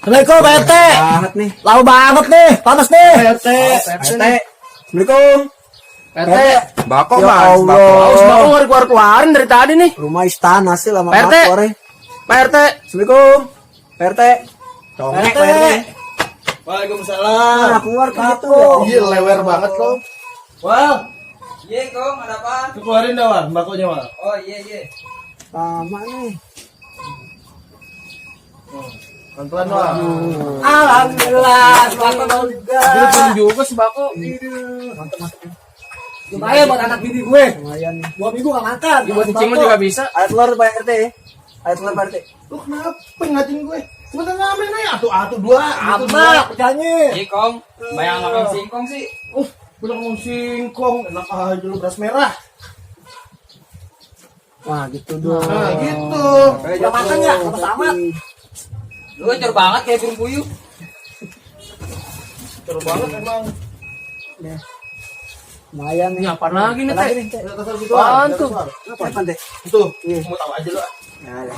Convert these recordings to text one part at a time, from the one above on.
Assalamualaikum Pak RT. Banget nih. Lama banget nih, panas nih. Pak RT. Assalamualaikum. Pak RT. Bako Ya mas. Allah. Sembako nggak keluarin dari tadi nih. Rumah istana sih lama Pak RT. banget keluarnya. Pak RT. Assalamualaikum. Pak RT. Congek Pak Pak RT. RT. Waalaikumsalam. Nah, keluar ke situ. Iya lewer banget lo. Wal. Iya, Kong, ada apa? Keluarin dah Wal, sembakonya Wal. Oh, iya, iya. Lama nih. Pelan-pelan Wal. Alhamdulillah, selamat juga. Belum juga sembako. Mantap. Lumayan buat anak bini gue. Lumayan. 2 minggu gak makan. Buat cicing juga bisa. Ayo telur Pak RT. Ayo telur Pak RT. Lu kenapa ngatin gue? Sebentar ngamen nih, atu dua. Abang, percaya. Iya, Kong. Bayang makan singkong sih. Belum ngomong singkong, enak aja lu beras merah. Wah, gitu dong. Nah, gitu. Udah makan ya? Sama-sama. Lu ecor banget kayak burung puyuh. Seru banget emang. Lumayan nih. Ini apa lagi nih, Teh? Teh? Apaan tuh? Apa Teh? Itu, mau tahu aja lu. Ya,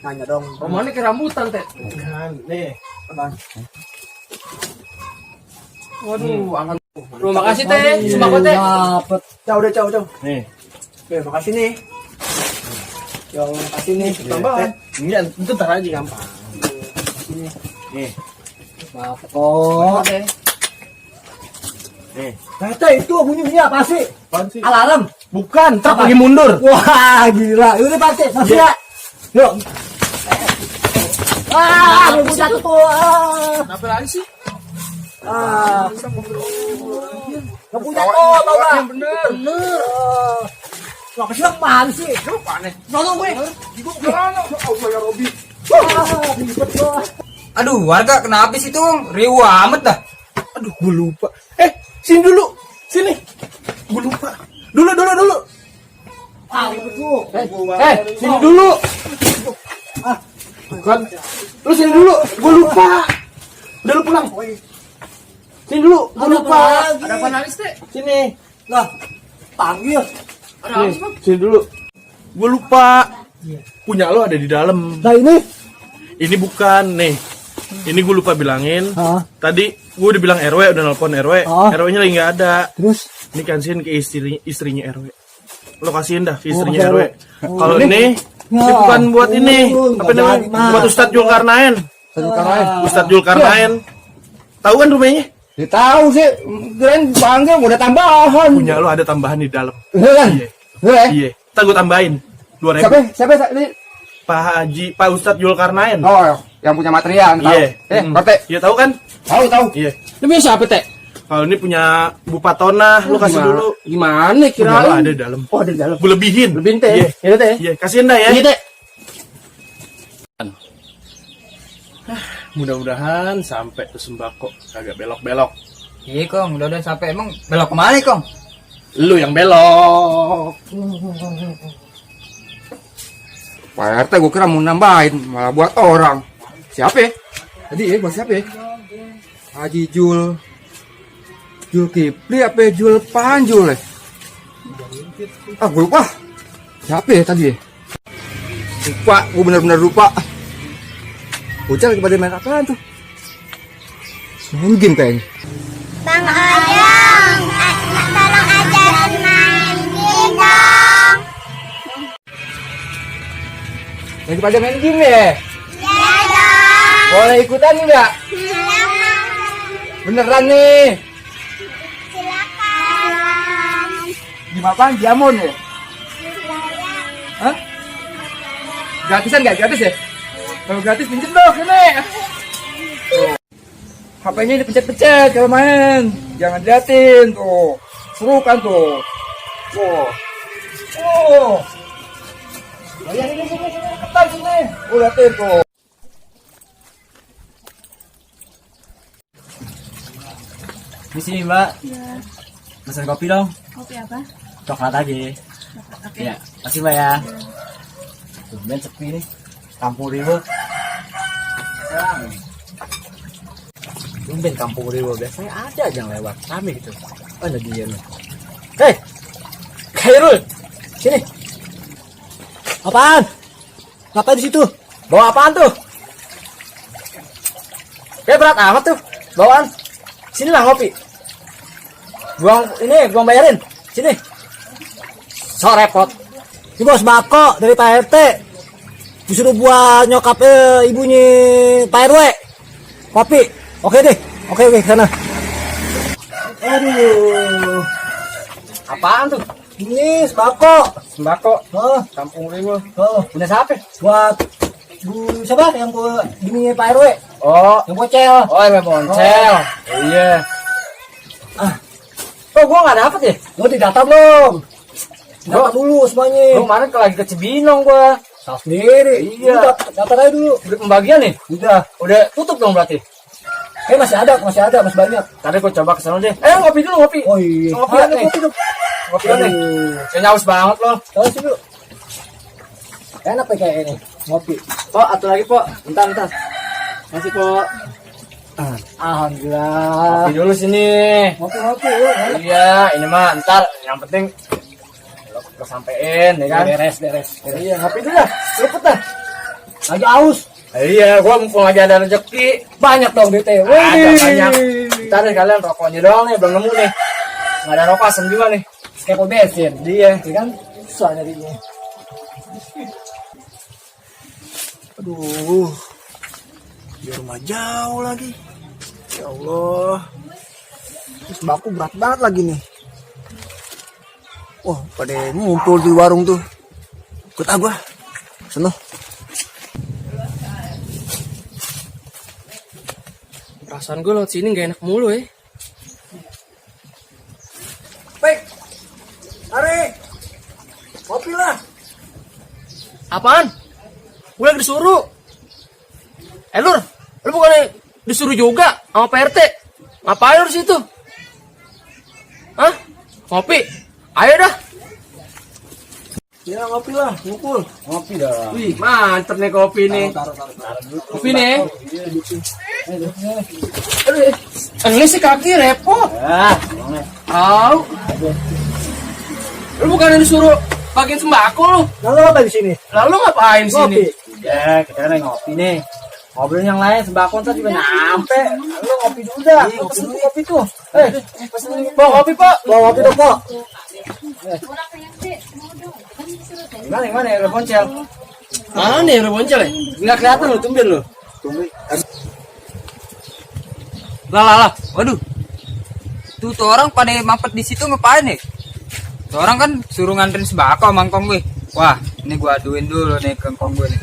nanya dong. Romannya kayak rambutan, Teh. Nih. Apaan? Waduh, angan. Terima kasih, Teh. Sembako, Teh. Dapet. Ciao. Nih. Oke, makasih nih. Ya Allah, makasih nih. Tambahan. Iya, itu ntar aja gampang. Nih. Dapet. Oh. Teh. Tete, itu bunyi apa sih? Apaan sih? Alarm. Bukan, truk lagi mundur. Wah, gila. Udah pasti. Masih ya. Yuk. Ah, belum jatuh tuh. Kenapa lagi sih? Nggak punya kok, tau gak? Yang bener. Nggak kesini apaan sih? Lupa nih. Nonton gue. Allah ya Robi. Ribet gua. Aduh, warga kenapa sih tuh? Riuh amat dah. Aduh, gue lupa. Sini dulu. Sini. Gue lupa. Dulu. Ah, ribet lu. Sini dulu. Bukan. Lu sini dulu. Gue lupa. Udah lu pulang. Sini dulu. Gue Ada lupa. apa lagi? Ada apa nangis, Teh? Sini. Lah, panggil. Ada apa sih, Bang? Sini dulu. Gue lupa. Punya lo ada di dalam. Nah ini. Ini bukan nih. Ini gue lupa bilangin. Hah? Tadi gue udah bilang RW, udah nelpon RW. Ah. RW-nya lagi nggak ada. Terus? Ini kasihin ke istrinya RW. Lo kasihin dah ke istrinya ke RW. RW. Kalau ini bukan buat ini. Apa namanya? Buat Ustadz Zulkarnain. Ustadz Zulkarnain. Tahu kan rumahnya? Ya tahu sih. Kirain bangga udah tambahan. Punya lo ada tambahan di dalam. Iya. Iya. Iya. Ntar gue tambahin 2.000. Siapa ini? Pak Ustadz Zulkarnain. Oh, yang punya material. Tahu. Iya. RT. Iya tahu kan? Tahu. Iya. Lu punya siapa, Teh? Kalau ini punya Bu Patona, lo kasih dulu. Gimana Punya lo ada di dalam. Oh, ada di dalam. Gue lebihin. Lebihin, Teh. Iya. Ya, Teh. Iya, kasihin dah ya. Iya, Teh. Mudah-mudahan sampai tuh sembako kagak belok-belok. Iya, Kong. Udah sampai. Emang belok kemana, Kong? Lu yang belok. Pak RT gue kira mau nambahin, malah buat orang. Siapa ya? Tadi ya, buat siapa ya? Haji Jul Kipli apa ya? Jul Panjul ya? Gue lupa. Siapa ya tadi ya? Lupa, gue bener-bener lupa. Bocah lagi pada main apaan tuh? Main game kayaknya. Bang Oyong, tolong ajarin main game dong. Lagi pada main game ya? Iya dong. Boleh ikutan nggak? Silakan. Beneran nih. Silakan. Game apaan? Diamond ya? Hah? Gratisan nggak? Gratis ya? Kalau gratis pinjem dong, sini. Tuh. HP-nya dipencet-pencet kalau main. Jangan liatin tuh. Seru kan tuh. Liatin sini, ketan sini. Liatin tuh. Di sini Mbak. Iya. Pesan kopi dong. Kopi apa? Coklat aja. Oke. Ya, makasih Mbak ya. Tumben sepi nih. Kampung Riwo. Tumben Kampung Riwo, biasanya ada aja yang lewat. Rame gitu. Oh, ada dia nih. Hei! Khairul! Sini. Apaan? Ngapain di situ? Bawa apaan tuh? Kayak berat amat tuh bawaan. Sini lah ngopi. Buang bayarin. Sini. So repot. Ini bos bako dari Pak RT. Disuruh buat nyokap ibunya Pak RW. Kopi. Oke deh. Oke sana. Aduh. Apaan tuh? Ini sembako. Sembako. Oh, Kampung Riwo. oh. Punya siapa? Buat Bu siapa yang buat bininya Pak RW? Oh. Yang bocel. Oh, yang boncel. Iya. Oh, gua nggak dapet ya? Lo didata belum? Data dulu semuanya. Gua kemarin lagi ke Cibinong gua. Tahu sendiri. Iya. Data aja dulu. Udah pembagian nih? Udah. Udah tutup dong berarti. Masih ada, masih banyak. Tadi gua coba ke sana deh. Ngopi dulu, ngopi. Oh iya. Ngopi Ah, nih. ngopi dong. Ngopi nih. Saya haus banget loh. Tahu sih dulu. Enak nih kayak ini. Ngopi. Pok, atau lagi, Pok. Bentar. Masih, Pok. Alhamdulillah. Ngopi dulu sini. Ngopi. Enak. Iya, ini mah ntar yang penting lo sampein ya kan. Beres. Iya, ngopi dulu lah. Cepet dah. Lagi aus. Iya, gua mumpung lagi ada rezeki. Banyak dong DT. Ada banyak. Ntar nih kalian rokoknya doang nih, belum nemu nih. Nggak ada rokok asem juga nih. Kepo bensin. Dia. Ya kan susah nyarinya. Aduh. Di rumah jauh lagi. Ya Allah. Terus baku berat banget lagi nih. Wah, pada ngumpul di warung tuh. Ikut ah gua. Sono. Perasaan gue lewat sini gak enak mulu ya. Baik. Hari. Kopi lah. Apaan? Gue lagi disuruh. Lur, lu bukannya disuruh juga sama Pak RT? Ngapain lu di situ? Hah? Kopi? Ayo dah. Ya ngopi lah, ngumpul. Ngopi dah. Wih, mantep nih kopi nih. Taruh. Kopi nih. Aduh, ini si kaki repot. Tahu. Lu bukannya disuruh bagiin sembako lu? Lalu apa di sini? Lalu ngapain di sini? Ya, kita kan ngopi nih. Ngobrolin yang lain, sembako ntar juga nyampe. Lu ngopi dulu dah. Lu pesen kopi tuh. Pesen kopi, Pak. Bawa kopi dong, Pak. Gimana ya, udah boncel? Mana nih udah boncel ya? Nggak kelihatan lu, tumben lu. Lah. Waduh. Tuh orang pada mampet di situ ngapain nih? Tuh orang kan suruh nganterin sembako sama ngkong gue. Wah, ini gua aduin dulu nih ke ngkong gue nih.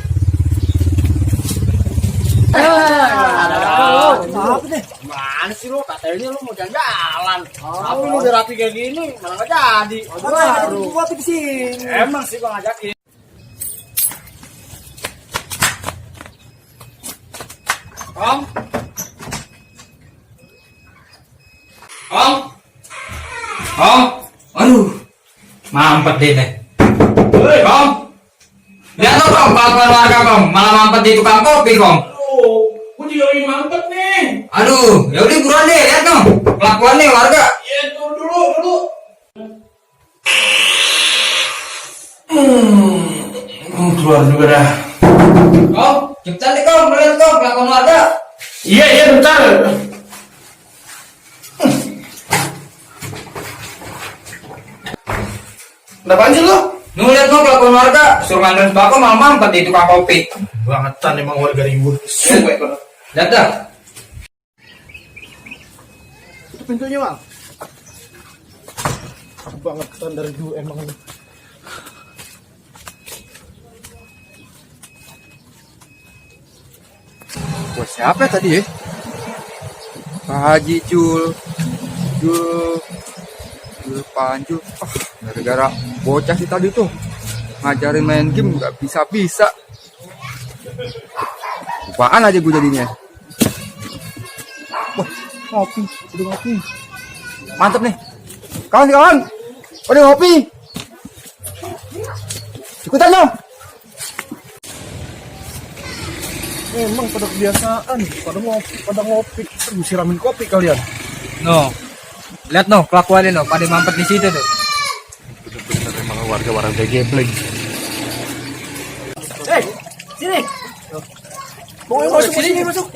Apa deh? Mana sih lu? Katanya lu mau jalan-jalan. Tapi lu udah rapi kayak gini, malah nggak jadi. Ada kopi di sini. Emang sih gua ngajakin. Om. Aduh. Mampet deh nih. Om. Lihat lo Kong, kelakuan warga Kong. Malah mampet di tukang kopi Kong. Gue juga lagi mampet nih. Aduh, ya udah buruan deh, lihat dong. Kelakuannya warga. Ya dulu. Keluar juga dah. Kong, cepetan deh Kong, lihat Kong, kelakuan warga. Iya bentar. Kenapaan sih lo? Nuh lihat Kong, kelakuan warga. Suruh nganterin sembako malah mampet di tukang kopi. Bangetan emang warga ribut. Lihat dah. Itu pintunya, Bang. Bangetan dari dulu emang. Buat siapa tadi ya? Pak Haji Jul Panjul. Gara-gara bocah sih tadi tuh ngajarin main game nggak bisa. Lupaan aja gue jadinya. Wah, udah ngopi. Mantep nih. Kawan-kawan, udah ngopi. Ikutan dong. Emang pada kebiasaan, pada ngopi, terus siramin kopi kalian. No. Lihat no, kelakuannya no, pada mampet di situ tuh. Bener-bener emang warga-warga gebleng. Sini. Masuk.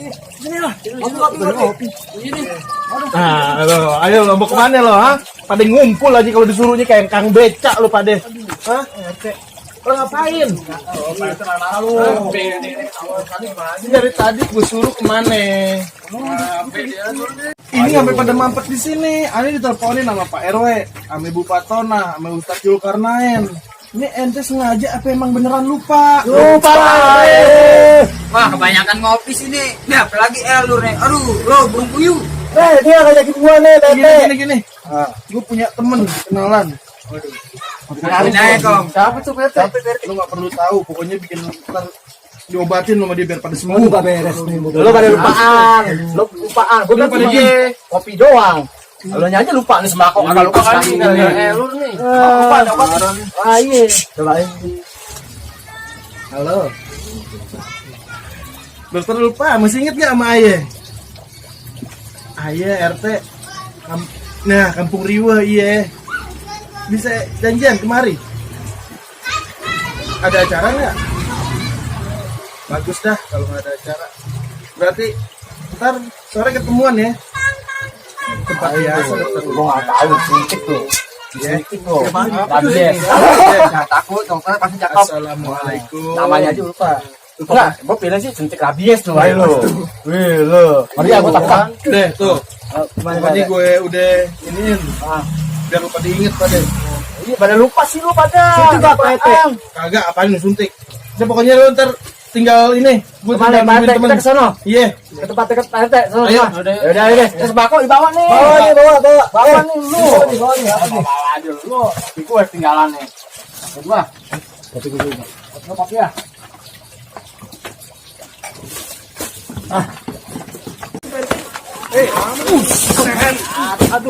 Nah, lo, ayo lo mau kemana lo, ha? Pada ngumpul aja kalau disuruhnya kayak kang becak lo pada. Hah? Lo ngapain? Dari tadi gue suruh kemana? Ini sampai pada mampet di sini. Ani diteleponin sama Pak RW, sama Ibu Patona, sama Ustadz Julkarnain. Ini ente sengaja apa emang beneran lupa? Lupa lah. Wah, kebanyakan ngopi sini. Nih, apalagi elur nih. Aduh, lo burung puyuh. Dia ngajakin gua nih, Tete. Gini. Gue punya temen kenalan. Kenalin aja, Kong. Siapa tuh PT? Lo gak perlu tahu, pokoknya bikin ntar diobatin lo sama dia biar pada sembuh. Nggak beres nih. Lo pada lupaan. Lo lupaan. Gue Lo kan pada cuma kopi doang. Lo aja lupa nih sembako agak lupa sekali. Elur nih. Lupa. Ah, iya. Cobain. Halo. Dokter lupa, masih inget gak sama Ayah? Ayah RT. Nah, Kampung Riwa, iya. Bisa janjian kemari? Ada acara nggak? Bagus dah kalau nggak ada acara. Berarti ntar sore ketemuan ya. Tempat biasa dokter. Gue nggak tahu sedikit tuh. Ya. Sedikit tuh. Apa tuh? Rabies. Jangan takut, dokter pasti cakep. Assalamualaikum. Namanya aja lupa. Enggak, gue pilih sih suntik rabies tuh. Ayo lo. Wih lo. Mari aku takut. Deh tuh. Gimana Pokoknya gue udah iniin. Biar lu pada inget pada. Iya, pada lupa sih lu pada. Suntik nggak, Pak RT? Kagak, apaan lu suntik? Udah pokoknya lu ntar tinggal ini. Gue Kemana Pak RT? Kita ke sono. Iya. Ke tempat dekat Pak RT. Sono. Ayo. Yaudah, ayo deh. Sembako dibawa nih. Bawa nih, bawa. Bawa nih lu. Bawa nih, apa nih? Bawa aja lu. Tapi gue ketinggalan nih. Coba. Kopi gue juga. Kopi ya. Aduh,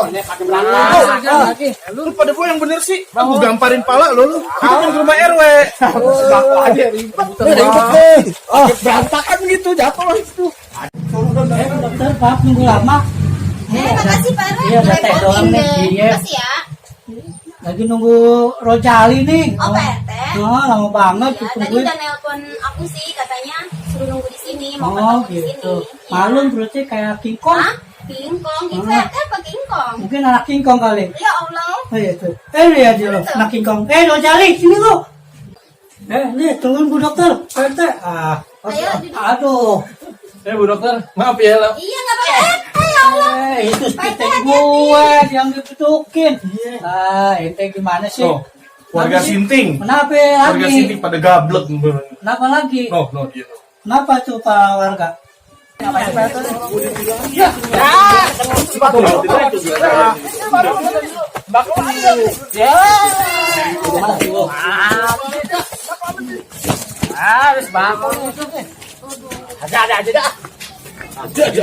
ini pakai belakang. Lu pada gua yang bener sih. Aku gamparin pala lu. Itu kan ke rumah RW. Sembako aja ribet. Ribet nih. Berantakan gitu, jatuh lah itu. Dokter, maaf nunggu lama. Makasih Pak Rwe. Iya, udah teh doang nih. Iya. Makasih ya. Lagi nunggu Rojali nih. Oh, Pak RT. Oh, lama banget Ya, tadi ditungguin. udah nelpon aku sih, katanya suruh nunggu di sini, mau Oh, ketemu di gitu. sini. Malum perutnya kayak King Kong. Hah? Kingkong? Pak RT apa Kingkong? Mungkin anak King Kong kali. Ya Allah. Oh iya tuh. Lihat dia loh, anak King Kong. Rojali, sini lu. Nih, tungguin Bu Dokter. Pak RT. Ayo, duduk. Aduh. Bu dokter, maaf ya lo. Iya, nggak apa-apa. Ya Allah. Itu Pak RT, speedtag hati-hati. gue yang didudukin. Ente gimana sih? Tuh, keluarga Kenapa sih? Sinting. Kenapa Keluarga lagi? Sinting pada gablek. Kenapa lagi? No, dia. Kenapa tuh Pak warga?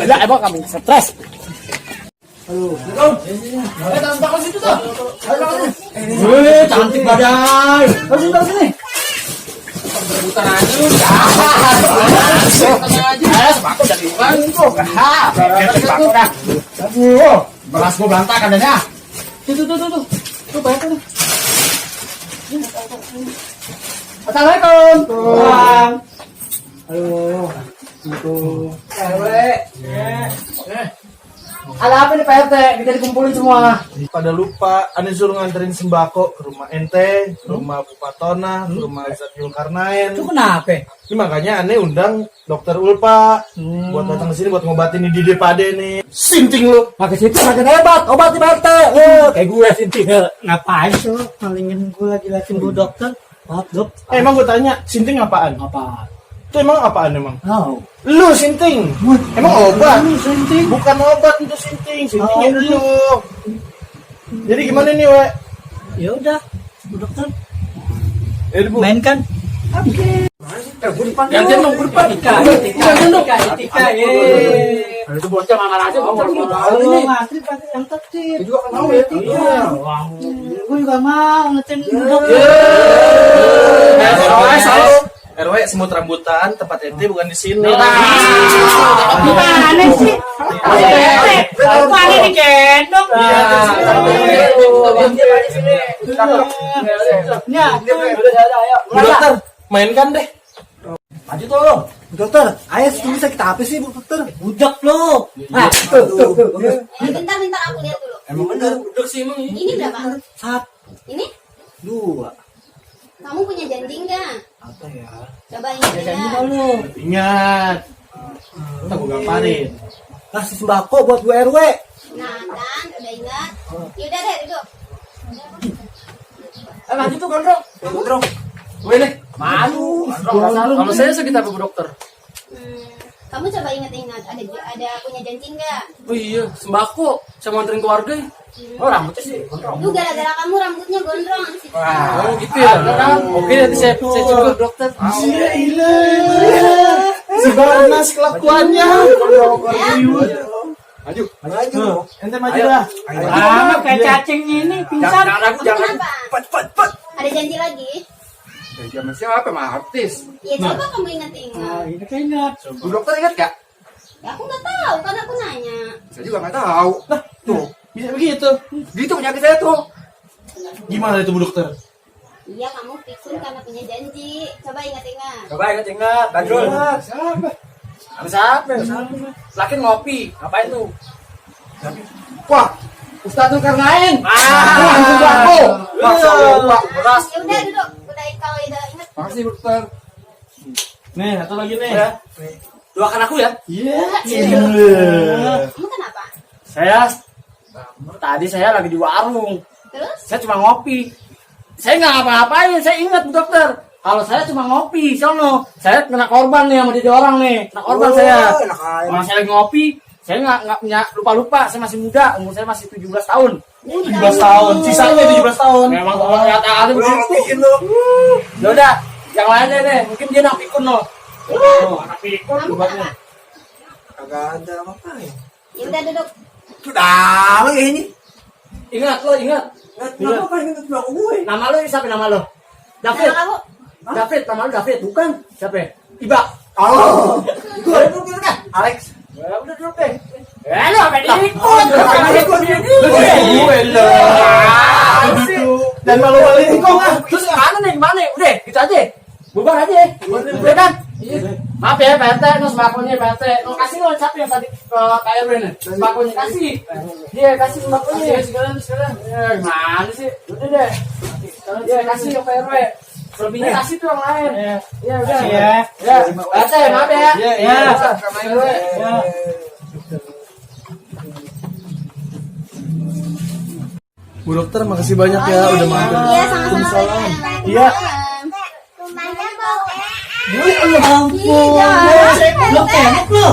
Ada emang kami stres. Wih, cantik badai. Terus sini. Sembako dari luar itu. Sembako dah. Aduh, beras gua berantakan dah. Tuh. Tuh banyak tuh. Assalamualaikum. Bang. Ada apa nih Pak RT? Kita dikumpulin semua. Pada lupa, Ane suruh nganterin sembako ke rumah ente, ke rumah Bu Patona, ke rumah Ustadz Julkarnain. Itu kenapa? Ini makanya Ane undang dokter Ulpa buat datang ke sini buat ngobatin di Dede Pade nih. Sinting lu. Pakai situ makin hebat, obat di Pak RT. Kayak gue sinting. Ngapain sih lo? Malingin gue lagi liatin Bu Dokter. Maaf Dok. Emang gue tanya, sinting apaan? Apa? Itu emang apaan emang? Oh. Lu sinting. Emang obat? Ini suntik. Bukan obat itu sinting. Sintingnya lu. Jadi gimana nih, we? Ya udah, Bu Dokter. Bu. Mainkan. Oke. Gantian dong, gue depan. Etika. Itu bocah mana aja. Ini ngantri pakai yang tertib. Juga kan mau ya. Gue juga mau ngetin Bu Dokter. RW semut rambutan, tempat ente bukan di sini. Gimana sih? Mana digendong? Bu dokter, mainkan deh. Maju tuh. Dokter, ayo bisa kita apa sih, Bu Dokter? Budak lo. Ah, tuh. Bentar aku lihat dulu. Emang bener budak sih emang ini. Ini berapa? Satu, Ini? dua. Kamu punya janji nggak? Apa ya? Coba ingat ya. Ingat. Kita gue gamparin. Kasih sembako buat Bu RW. Nah kan, udah ingat. Yaudah deh, duduk. Lanjut tuh gondrong. Gue nih. Malu. Kalau saya sakit apa Bu Dokter? Kamu coba ingat-ingat. Ada punya janji nggak? Oh iya, sembako sama anterin keluarga. Oh rambutnya sih gondrong. Lu gara-gara kamu rambutnya gondrong. Oh gitu ya. Oke, nanti saya cek dokter. Si Barnas kelakuannya. Maju. Ente maju dah. Ah, kayak cacing ini pingsan. Jangan ragu, jangan. Kenapa? Ada janji lagi? Sama siapa? Sama artis. Ya coba kamu ingat-ingat. Ini kayaknya. Bu Dokter ingat gak? Ya aku nggak tahu, kan aku nanya. Saya juga nggak tahu. Nah, tuh. Bisa begitu. Gitu penyakit saya tuh. Gimana itu Bu Dokter? Iya, kamu pikun karena punya janji. Coba ingat-ingat. Coba ingat, Badrul. Siapa? Laki ngopi, ngapain tuh? Wah, Ustadz Zulkarnain. Sembako. Masa Pak, beras. Ya udah duduk. Udah kalau udah ingat. Makasih Bu Dokter. Nih, satu lagi nih. Ya. Doakan aku ya. Kamu kenapa? Tadi saya lagi di warung. Terus? Saya cuma ngopi. Saya nggak ngapa-ngapain. Saya ingat Bu Dokter. Kalau saya cuma ngopi, sono. Saya kena korban nih sama dia orang nih. Kena korban saya. Kalau saya lagi ngopi, saya nggak punya lupa-lupa. Saya masih muda, umur saya masih 17 tahun. 17 tahun. Sisanya 17 tahun. Memang kalau kata-kata begitu. Ya udah, yang lainnya deh. Mungkin dia anak pikun loh. Anak pikun Kamu buatnya. kenapa? Kagak ada apa ya? Ya udah duduk. Sudah, kayak ini. Ingat lo, ingat. Kenapa kan ingat belakang gue? Nama lo siapa nama lo? David. Nama kamu? David, nama lo David, bukan? Siapa? Iba. Oh, gue dulu kan, Alex. Ya udah duduk deh. Lo apa diikut? Gue dan malu-maluin kok ah. Terus kemana nih? Kemana? Udah, gitu aja. Bubar aja. Udah kan? Maaf ya Pak RT, no sembakonya Pak RT. No kasih lo siapa yang tadi ke KRW nih? Sembakonya kasih. Dia kasih sembakonya. Sekarang. Gimana sih? Udah deh. Dia kasih ke KRW. Selebihnya kasih tuh yang lain. Iya udah. Ya. Ya, Pak RT, maaf ya. Iya. KRW. Bu Dokter, makasih banyak ya udah mampir. Iya, sama-sama. Iya. Ya ampun. Lo enak lo.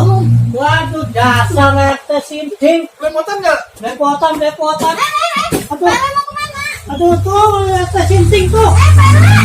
Waduh, dasar rete sinting. Lepotan nggak? Repotan. Aduh, Mau kemana? aduh tuh rete sinting tuh. Farah!